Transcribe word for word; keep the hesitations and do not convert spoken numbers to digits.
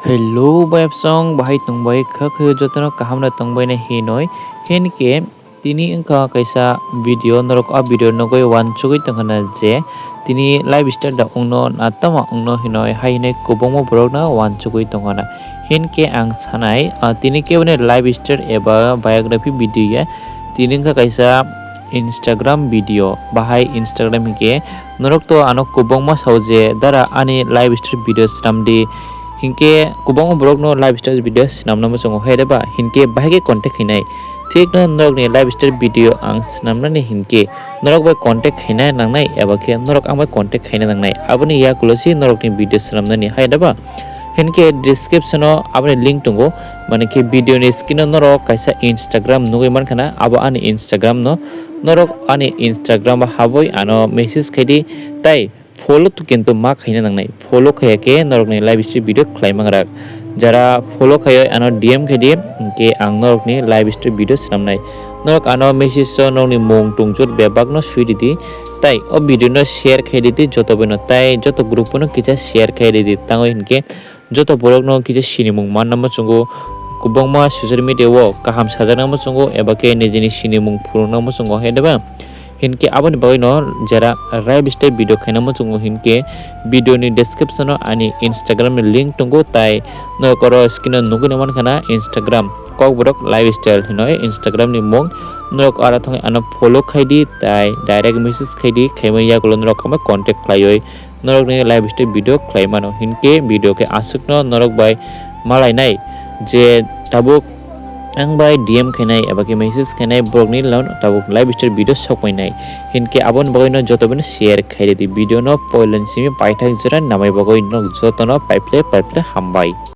Hello, bayapsong, bahai tongbai kha khe jotono kaham no tongbai na hinoi. Hinkhe tini wngkha kaisa video, norok a video nugui wansugui tongkha na je tini lifestyle da wngno na tama wngno hinoi hai hinoi kwbangma borok no wansugui tongkha na. Hinkhe ang sanai, ah, tini kebo ni lifestyle eba biography video ya, tini wngkha kaisa Instagram video, bahai Instagram hinkhe norok to ano kwbangma sao je, "Dara, ani lifestyle video swnam di." Hinkhe kwbangma borok no lifestyle video swnamna muchungo hai de ba, hinkhe bahai khe contact khainai. Thik no norok ni lifestyle video ang swnamnani hinkhe norok bai contact khaina nangnai, eba khe norok ang bai contact khaina nangnai. Aboni yakulo si norok ni video swnamnani hai de ba. Hinkhe description o aboni link tongo, mane khe video ni screen o norok kaisa Instagram nugui mankha na, abo ani Instagram no. Norok ani Instagram o haboi ano message khai di, tai follow to kintu ma khaina nangnai. Follow khaiya khe norok ni lifestyle video khlai mangrag. Jara follow khaioi ano D M khai di, hinkhe ang norok ni lifestyle video swnamnai. Norok ano message o norok ni mung tongchor bebak no sui di di. Tai o video no share khai di di joto bai no, tai joto group o no kisa share khai di di. Tangoi hinkhe joto borok no kisa sinimung manna muchungo, kwbangma social media o kaham sajakna muchungo eba khe nijini sinimung phurukna muchungo hai de ba. Hinkhe aboni bagwi no jera lifestyle video khaina muchungo hinkhe video ni description o ani Instagram ni link tongo, tai norok oro screen o nugui mankha na Instagram Kokborok Lifestyle hinoi Instagram ni mung. Norok aro thangwi ano follow khai di, tai direct message khai di, khaimani yakulo norok kama contact khlaioi norokni lifestyle video khlai mano. Hinkhe video khe aswkno norok bai malainai je tabuk ang bai D M khainai eba khe message khainai borokni lon tabuk lifestyle video sokmainai. Hinkhe aboni bagwi no joto bai no share khai di video no poilani simi paithak jora namai bagwi no jotono paiphle paiphle hambai.